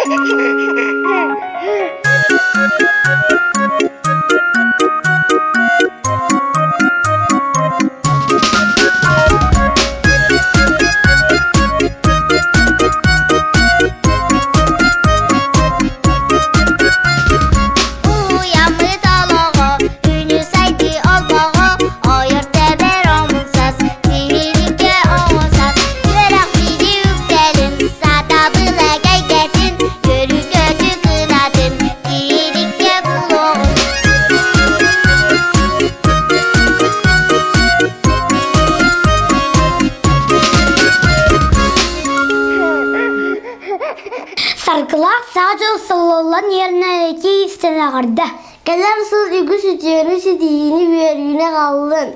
Уйаммыт олоҕо, күнү сайдыы олбоҕо, ойор тэбэр омунсас, тиһиликкэ оҕусас, үөрэх биири үктэлин, сатабыл эгэйгэтин, көрү-көтү кынатын, тиһиликкэ булуоҕун. Саргылаах саҥа дьыл сыллыллан иэрнэ истэн эҕэрдэ. Кэлэр сыл үгүс үтүөнү ситиһиини үөрүүнү аҕаллын.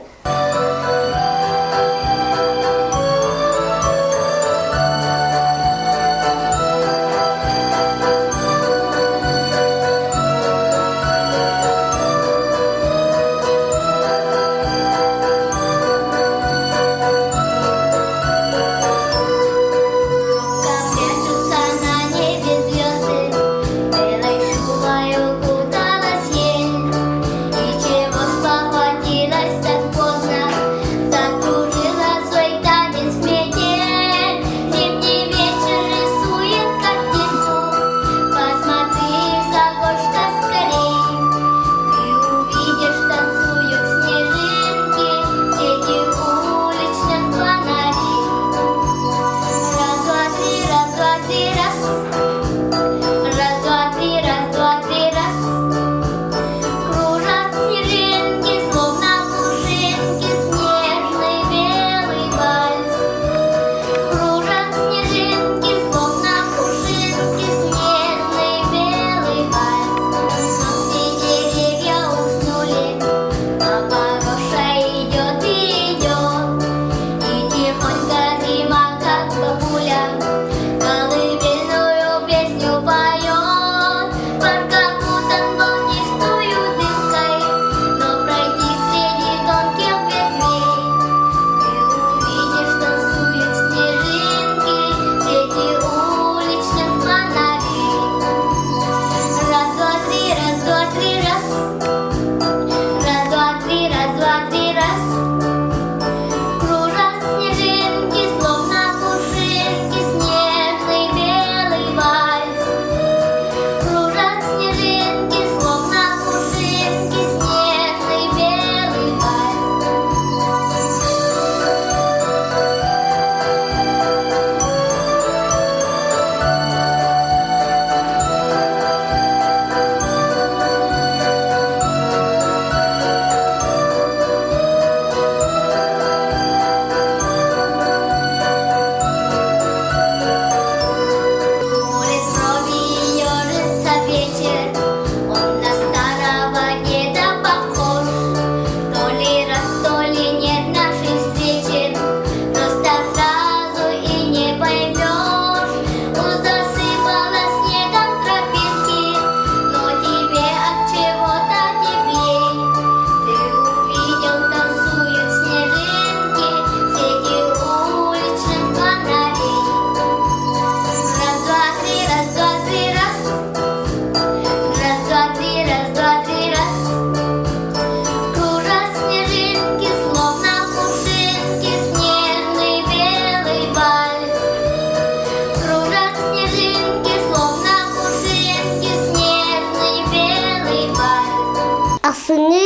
Ахсынньы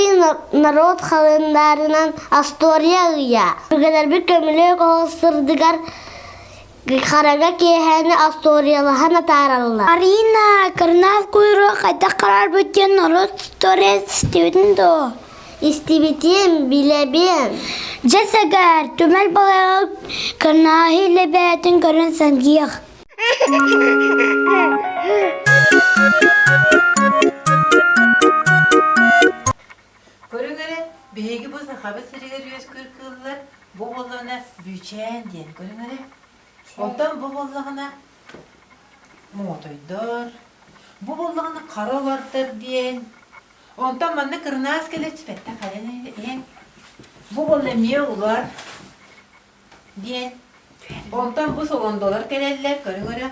народ халындаарынан Астория ыйа. Өбүгэлэрбит көмүлүөк оһох сырдыгар харага киэһээни остуоруйалаһан атаараллар. Арина, кырнаал куйруо хайдах хараарбыт диэн норуот история истибитин дуо? Истибитим, билэбин. Дьэ сэгэр, түмэл балайга кырнааһы илэбээтин көрөн сэргиэх. Көрүҥ эрэ, биһиги бу Сахабыт сиригэр үөскүүр кыыллар бу буоллаҕына бүүчээн диэн көрүҥ эрэ. Онтон бу буоллаҕына моотойдор, бу буоллаҕына хара улардар диэн. Онтон манна кырынаас кэлэччи бэттэх иһэн бу буолла эмиэ улар диэн. Онтон бу солондолор кэлэллэр, көрүҥ эрэ.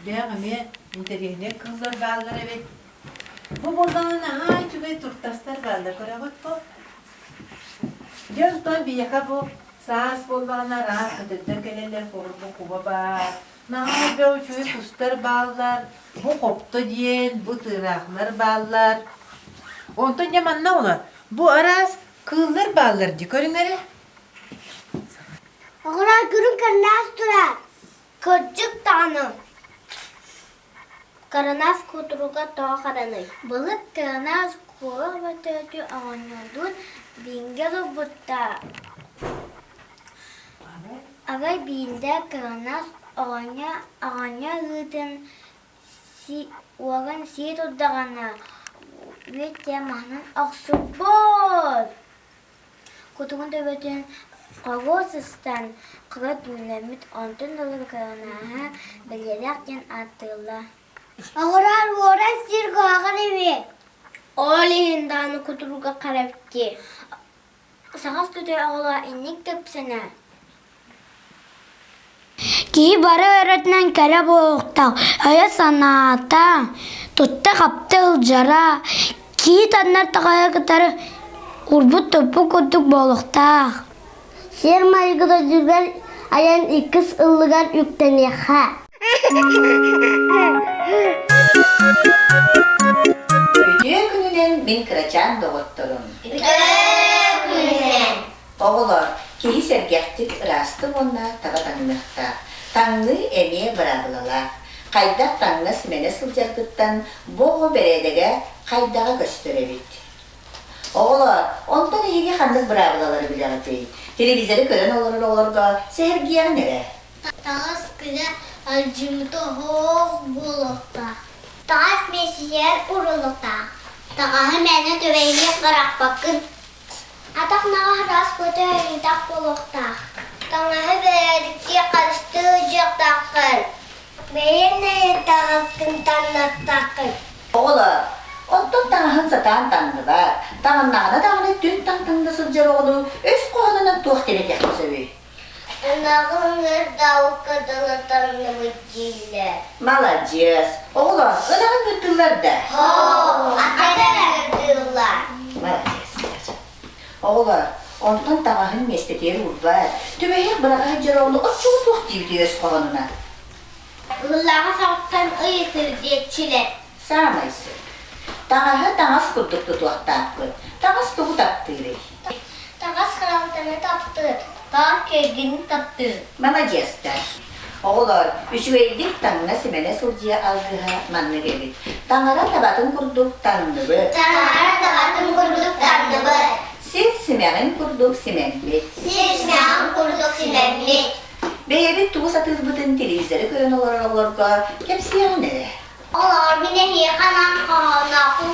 Сүрдээх эмиэ интэриэһинэй кыыллар бааллар эбит. Бу буоллаҕына наһаа үчүгэй туртастар бааллар, көрөҕүт дуо? Дьэ онтон биһиэхэ бу саас буоллаҕына араас көтөрдөр кэлэллэр, холобур куба баар, наһаа элбэх үчүгэй кустар бааллар, бу хопто диэн, бу тыыраахылар бааллар. Онтон дьэ манна олор, бу араас кыыллар бааллар дии, көрүҥ эрэ. Оҕолор күрүн кырнаас турар. Кырдьык даҕаны, кырынаас кутуруга тоҕо хараный? Былыт кырынаас куора бөтөөтү оҕонньордуун бииргэ олорбуттар. Арай биирдэ кырынаас оҕонньор оҕонньор ыытын уоран сии турдаҕына, үөт маһынан охсубут. Кутугун төбөтүн хоруо сыстан, кыра түүннэммит, онтон ыла кырынааһа бэлиэлээх диэн ааттыыллар. Оҕолор уоран сир куһаҕан эбит. Ол иһин даҕаны кутуруга хара эбит Саҕас көтөр оҕолор инник кэпсэнэ Киһи бары өрүтүнэн кэрэ буолуохтаах, өйө-санаата, тутта-хапта сылдьара, киһи таннар таҕайа кытары урбут-туппут курдук буолуохтаах. Сиэр майгыта дьүгэр айан иккис ыллыгар үктэниэххэ. Үтүө күнүнэн мин кырачаан доҕотторум. Үтүө күнүнэн! Оҕолор, киһи сэргэхтик ыраастык уонна таба таҥныахтаах. Таҥныы эмиэ быраабылалаах. Хайдах таҥна симэнэ сылдьаргыттан бу оҕо бэрээдэгэ хайдаҕа көстөр эбит. Оҕолор, онтон эһиги ханнык быраабылалары билэҕитий? Телевизоры көрөн олорор оҕолорго сэһэргиэҕин эрэ. Таҕыс күнэ алдьыммыта оһох буолуохтаах. Таҕас миэстэтигэр ууруллуохтаах. Таҕаһы мээнэ түбэһиэх бырахпаккын. Атах наҕа ыраас көтө элбэх буолуохтаах. Таҥаһы бэрээдэктии харыстыы сылдьыахтааххын. Бэйэҥ таҥаскын таҥнахтааххын. Оҕолор, оттон таҥаһын сатаан таҥныбат, таҥыннаҕына даҕаны түҥ-таҥ таҥна сылдьар оҕону өс хоһоонунан туох диэн этиэххэ сөбүй? Ынаҕы ыҥырдаабыкка дылы таҥныбыт дииллэр. Маладьыас. Оҕолор, ынаҕын ыҥырдыллар да? Һоо, ата ыҥырдыыллар. Маладьыастар. Оҕолор, онтон таҥаһын миэстэтигэр уурбат, түбэһиэх быраҕа сылдьар оҕону оччоҕо туох диибитий өс хоһоонунан? Ыһыллаҕа саҕаттан ыйытыр диэччилэр. Саамай сөп. Таҥаһы таҥас курдук тутуохтаахпыт. Таҥас тугу таптыырый? Таҥас харалтаны таптыыр, таах кэргэнин таптыыр. Маладьыастар. Оҕолор, үчүгэйдик таҥна-симэнэ сылдьыа алгыһа маннык эбит. Таҥара табатын курдук таҥныбыт. Таҥара табатын курдук таҥныбыт. Сир симэҕин курдук симэммит. Сир симэҕин курдук симэммит. Бэйэбит тугу сатыырбытын телевизоры көрөн олорор оҕолорго кэпсиэҕин эрэ. Олоор мин эһиэхэ анаан хоһооноохпун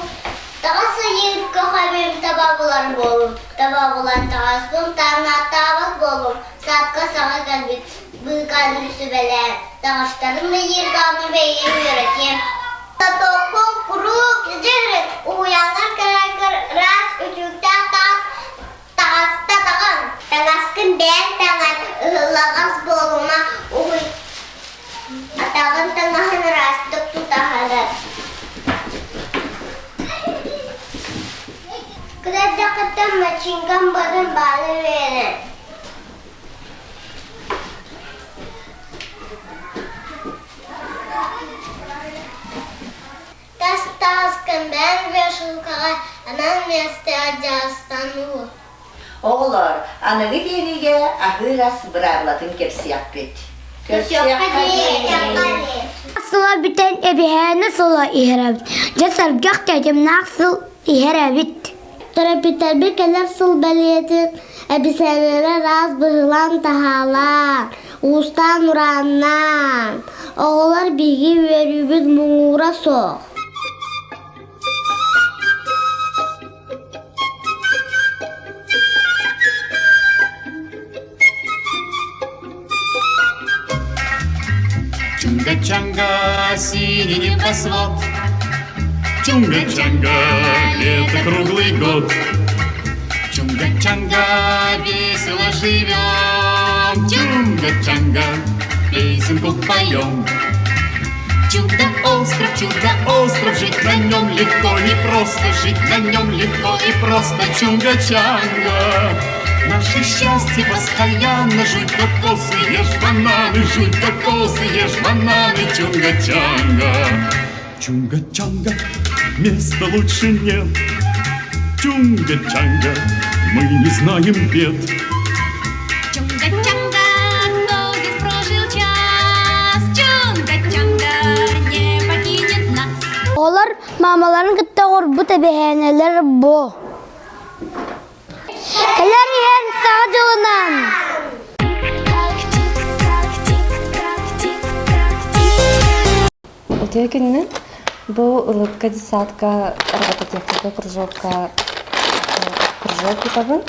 таҕыс ыйыырга хомуйум таба булар буолум, таба булан таҕаспын тааннааттаабат буолум, саадка саҥа кэлбит быыкааны сүбэлээн, таҥастарын ыйыырга аны бэйэм үөрэтиэм. Тотоккун куруук дьиһирин, уһуйааҥҥар кэлэргэр ыраас үтүктээх таас таҕаста таҕын. Таҥаскын бэйэҥ таҥан, ыһыллаҕас буолума, уһуй Атаҕын таҥаһын ыраастык тутаһара. Кыра эрдэххиттэн мачыыҥкам барын баары үөрэн. Тас таһаскын бэйэҥ вешалкаҕа анал миэстэҕэ дьаастан уур. Оҕолор, аныгы биэриигэ аһыыр ас быраабылатын кэпсиэхпит. Көрсүөххэ диэри! Сыла бүтэн эбиһээни сыла иһэрэбит. Дьэ сэргэх тэтимнээх сыл иһэр эбит. Төрөппүттэрбит кэлэр сыл бэлиэтин эбисээлэрэ ыраас быһыылаан таһаалаан, уустаан-урааннаан, оҕолор биһиги үөрүүбүт муҥура суох. Чунга-чанга, синий небосвод. Чунга-чанга, лето круглый год. Чунга-чанга, весело живем. Чунга-чанга, песенку поем. Чудо-остров, чудо-остров, жить на нем легко и просто, жить на нем легко и просто, Чунга-чанга. Наше счастье постоянно, жуй кокосы, ешь бананы, жуй кокосы, ешь бананы, Чунга-чанга. Чунга-чанга, места лучше нет. Чунга-чанга, мы не знаем бед. Чунга-чанга, кто здесь прожил час? Чунга-чанга не покинет нас. Олар маамаларын кытта оҥорбут эбэһээнэлэр бу. Кэлэр иһэн саҥа дьылынан! Үтүө күнүнэн! Бу Улыбка детсадка робототехника кружокка кружок тутабын.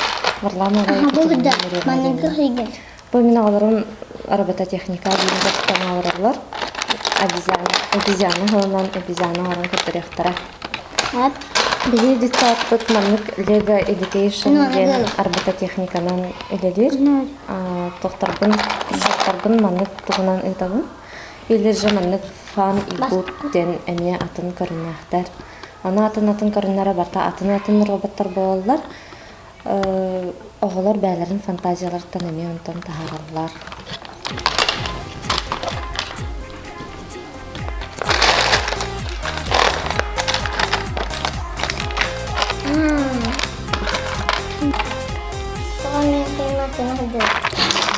Варламова Екатерина Юрьевна. Бу мин оҕолорум робототехника диэн дьарыктан олороллор. Обезьяна, обезьяна оһолунан обезьяна оҥорон көрдөрүөхтэрэ. Биһиги детсадпыт маннык Lego Education диэн робототехниканан үлэлиир. Тохторбун, кружоктарбын маннык туһунан ыытабын. Или же маннык фан и гуд диэн эмиэ атын көрүҥнээхтэр. Аны атын-атын көрүҥнэрэ барыта атын-атын роботтар буолаллар. Оҕолор бэйэлэрин фантазияларыттан эмиэ онтон таһаараллар.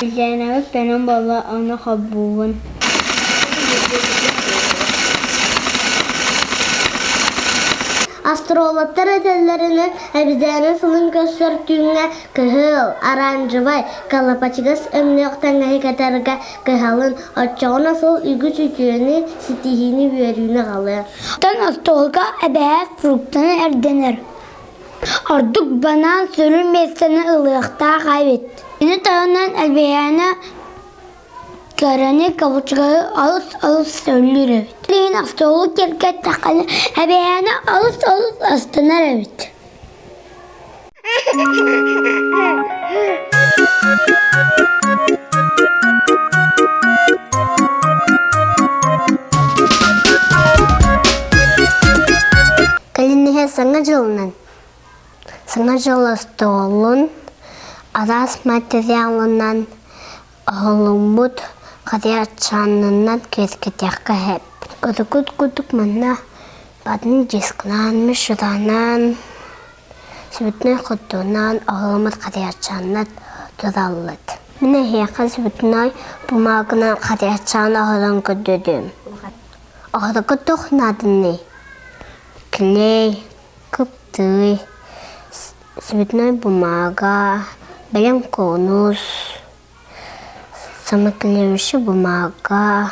Билээнэбит бэнэн буолла ону холбуубун. Астрологтар этэллэринэн, эбизээнэ сылын көрсөр түүҥҥэ кыһыл, оранжевай, калапачыгас өҥнөөх таҥаһы кэтэргэ кыһалын, оччоҕуна сыл үгүс үтүөнү, ситиһиини, үөрүүнү аҕалыа. Оттон остуолга эбэһээт фруктаны эрдэнэр. Ордук банаан сүрүн миэстэни ылыахтаах эбит. Ини таһынан эбэһээнэ кэрэни кабачканы алыс-алыс сөбүлүүр эбит. Билигин остуолу киэргэттэххинэ эбэһээнэ алыс-алыс астынар эбит. Кэлин иһэ Саҥа дьылынан Саҥа дьыл остуолун араас материалынан оһолуммут харыйачаанынан киэргэтиэххэ сөп. Кыргыт курдук манна батын дискынан, мишуранан, цветной хотунан оһолуммут харыйачааннар тураллар. Мин эһиэхэ цветной бумагынан харыйачаан оһорон көрдөрүөм. Оһорго туох нааданый? Клей, кыптыый, цветной бумага, бэлэм конус, самоклеющий бумага.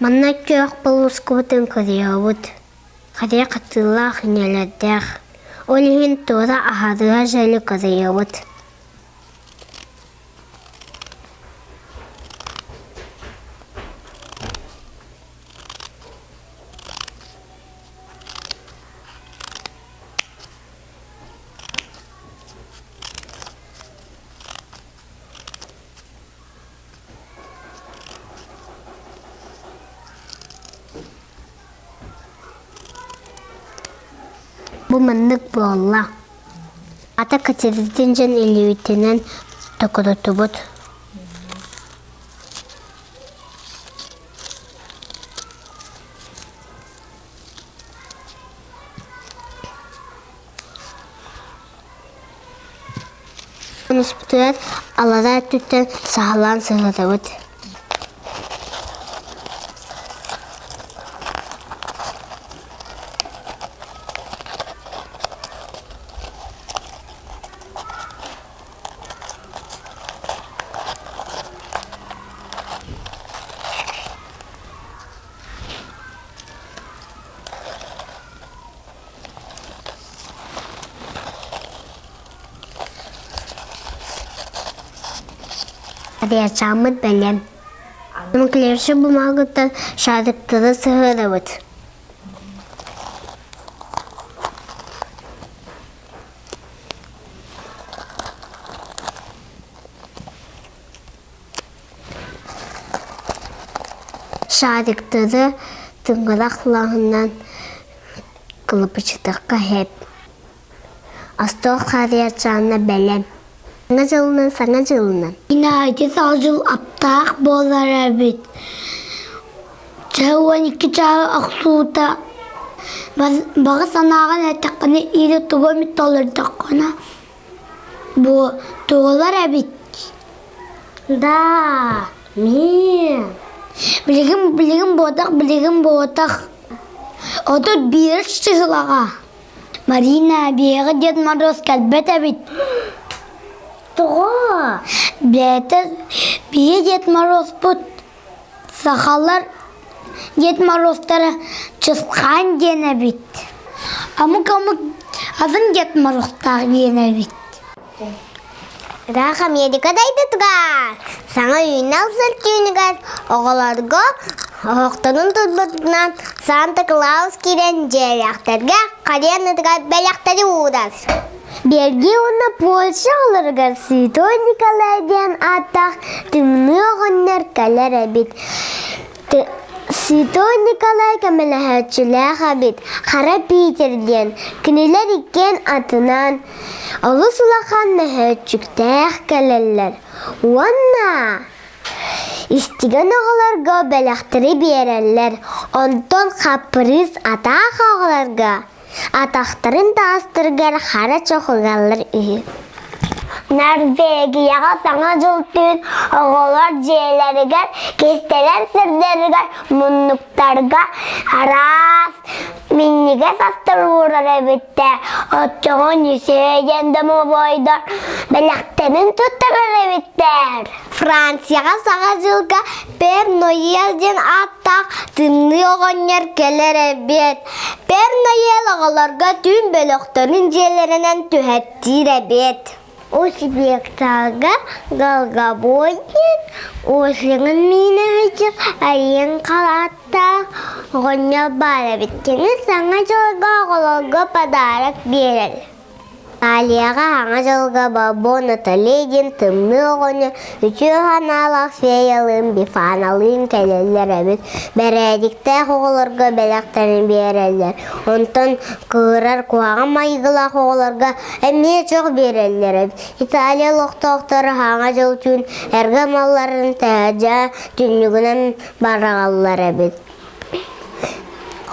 Манна күөх полоскабытын көрүөбүт. Харыйа хатыылаах иннэлэрдээх. Ол иһин туора аһарыа дьэли көрүөбүт. Бу маннык буолла. Ата Катеринтин дьон илиитинэн токурутубут. Конуспутугар аллараа өттүттэн саҕалаан сыһыарабыт. Авиачааммыт бэлэм. Клевши бумагыттан шариктары сыһыарабыт. Шариктары тыҥырах лаһынан кылапычытыахха сөп. Остуол харыйачаана бэлэм. Саҥа дьылынан, саҥа дьылынан. Геннадий Саҥа дьыл аптаах буолар эбит. Чэ 12 чааһы охсуута баҕа санааҕын эттэххинэ или тугу эмит толордоххуна бу туолар эбит. Да, мин. Билигин билигин буотах, билигин буотах. 31 чыһылаҕа. Марина биэҕи Дед Мороз кэлбэт эбит. Тоҕо? Бэйэтэ биһи Дед Морозпут сахалар Дед Морозтара Чысхаан диэн эбит. Омук-омук атын Дед Морозтаах диэн эбит. Ыраах Америка дойдутугар саҥа үүнэ ылсар түүнүгэр оҕолорго оһохторун турбутунан Санта Клаус киирэн дьиэлээхтэргэ харыанытыгар бэлэхтэри уурар. Бельгия уонна Польша оҕолоругар Святой Николай диэн ааттаах тымныы оҕонньор кэлэр эбит. Святой Николай көмөлөһөөччүлээх эбит, Хара Питер диэн. Кинилэр иккиэн атынан олус улахан мөһөөччүктээх кэлэллэр уонна истигэн оҕолорго бэлэхтэри биэрэллэр, онтон хаппырыыс атаах оҕолорго атахтарын таастарыгар хара чох ыгаллар үһү. Норвегияҕа Саҥа дьыл түүн оҕолор дьиэлэригэр, кистэлэҥ сирдэригэр, муннуктарга араас минньигэс астар уурар эбиттэр. Оччоҕо Ньүсүө диэн домовойдор бэлэхтэрин туттарар эбиттэр. Францияҕа Саҥа дьылга Пер Ноел диэн ааттаах тымныы оҕонньор кэлэр эбит. Пер Ноел оҕолорго түүн бөлөхтөрүн дьиэлэринэн түһэттиир эбит. Узбектарга Голгобой диэн ослигын миинэһиччи айыын халааттаах оҕонньор баар эбит. Кини Саҥа дьылга оҕолорго подарок биэрэр. Алияҕа Саҥа дьылга Бобо Натали диэн тымныы оҕону үтүө санаалаах феялыын, Бифаналыын кэлэллэр эбит. Бэрээдиктээх оҕолорго бэлэхтэрин биэрэллэр. Онтон кыырар куһаҕан майгылаах оҕолорго эмиэ чох биэрэллэр эбит. Италия олохтоохторо Саҥа дьыл түүн эргэ малларын таһырдьа түннүгүнэн бараҕаллар эбит.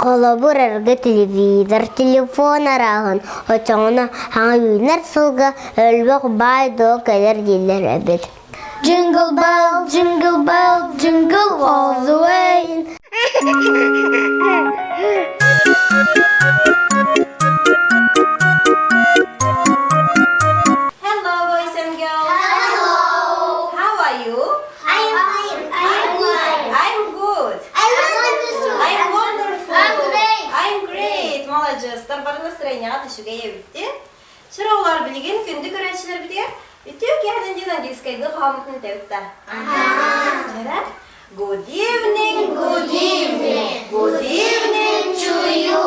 Холобур, эргэ телевизор, телефон арааһын, оччоҕуна саҥа үүнэр сылга өлбөх баай-дуол кэлэр дииллэр эбит. Jingle bell, jingle bell, jingle all the way. Hello, boys and girls. Hello. How are you? I'm fine. I'm good. I'm good. I'm wonderful. I'm wonderful. I'm great. I'm great. Маладьыастар бары настроениеҕа үчүгэй эбитти. Чыраулар билигин күндү көрөөччүлэрбитигэр үтүө киэһэнэн диэн английскайдыы хоһооммутун этэбит да. Чара. Good evening, good evening, good evening to you.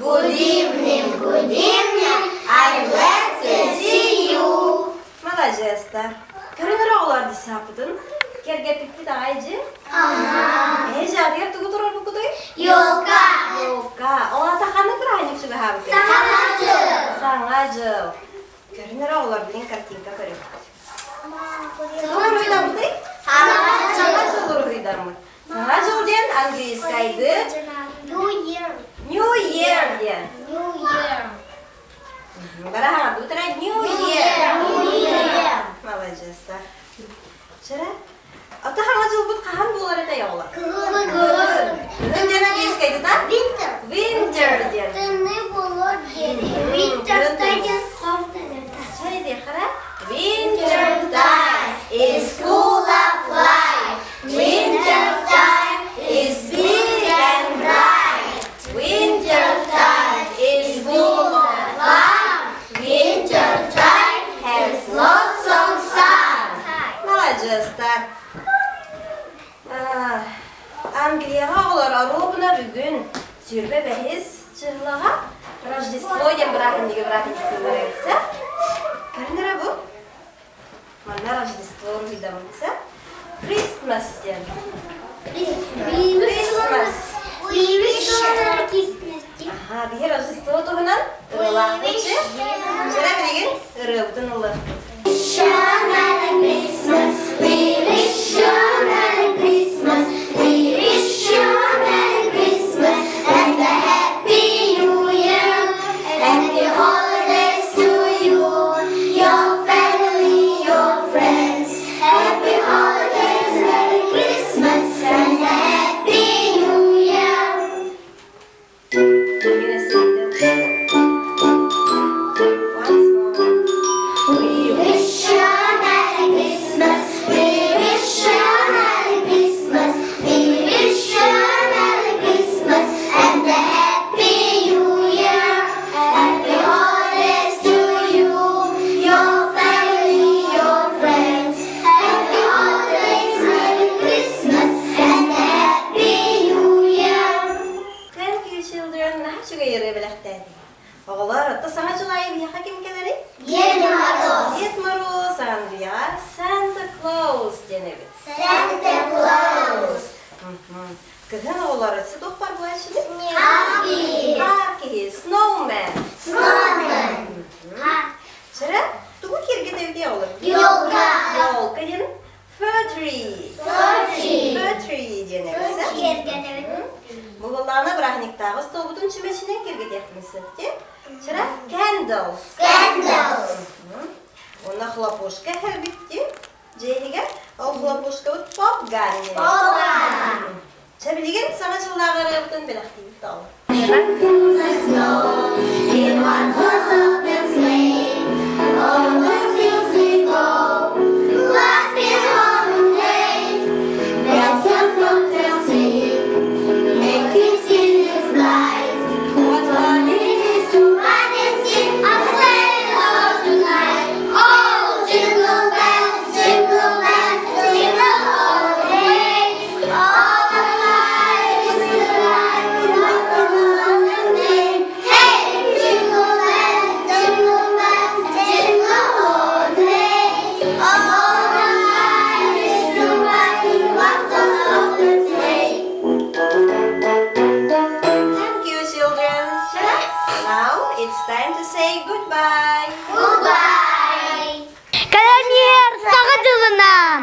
Good evening, good evening, I'm glad to see you. Маладьыастар. Көрүнэр оҕолор десаппытын кэргэппиппит аҕай дьи. Ээ, дьаатыгар тугу турарбыккутуй? Елка. Елка. Ол аата ханнык бырааһынньык чугаһаабытый? Саҥа дьыл. Саҥа дьыл. Көрүнэр оҕолор билин картинка көрүөхпүт. Тугу уруһуйдаммытый? Саҥа дьыл уруһуйдаммыт. Саҥа дьыл диэн английскайды New Year. New Year диэн. New Year. Бараһаҕа утра New Year. New Year. Маладьыастар. Чара. Ата хаҥа дьылбыт хаһан буолар этэй оҕолор? Кыһын. Кыһын диэн английскайды та? Winter. Winter диэн. Тымныы буолуор диэри. Winter диэн Winter time is full of life. Winter time is big and bright. Winter time is full of fun. Winter time has lots of sun. Маладьыастар. Англияҕа оҕолор оруобуна бүгүн сүүрбэ бэһис чыһылаҕа Рождество диэн бырааһынньыгы бырааһынньыктыыллар эбитсэ. Көрүн эрэ бу. Манна Рождество уруһуйдаммытса. Christmas диэн. Christmas. Аха, биһи Рождество туһунан ырыалаахпытчы. Чара билигин ырыабытын ыллыахпыт. Merry Christmas, we wish you a Merry Christmas, we wish you a Merry Christmas and a Happy New Year. Happy holidays to you, your family, your friends. Happy holidays, Merry Christmas and a Happy New Year. We're gonna sing them once more. We wish you a Merry Christmas. We wish you a Merry Christmas. We wish you a Merry Christmas and a Happy New Year. Happy holidays to you, your family, your friends. Happy holidays, Merry Christmas and a Happy New Year. Thank you, children. Наһаа үчүгэй ырыа бэлэхтээтин. Оҕолор, отто саҥа дьыл аайы биһиэхэ ким кэлэрий? Дед Мороз. Дед Мороз, Андреа, Санта Клаус диэн эбит. Santa Claus. Кыһын оҕолор өссө туох баар буолааччыный? Happy. Хаар киһи, snowman. Snowman. Чара, тугу киэргэтэбитий оҕолор? Елка. Елка диэн fir tree. Fir tree. Fir tree диэн эбит. Бу буоллаҕына бырааһынньыктааҕы остуолбутун чүмэчинэн киэргэтиэхпин сөп дии. Чара, candles. Candles. Уонна хлопушка эһэрбит дии. Дьиэһигэр ол хлопушкабыт поп-ган диэн. Поп-ган. Чэ билигин саҥа дьыллааҕы ырыабытын бэлэхтиибит тоҕо. The snow in one horse open sleigh. O'er the fields we go, laughing all the way. Bells on bobtail sing, making spirits bright. What fun it is to ride and sing a sleigh all tonight. Oh, jingle bells, jingle bells, jingle all the way. All the night is the light, what the moon sing. Hey, jingle bells, jingle bells, jingle all the way. All the night is the light, what the moon sing. Thank you, children. Now it's time to say goodbye. Goodbye. Кэлэн саҥа дьылынан!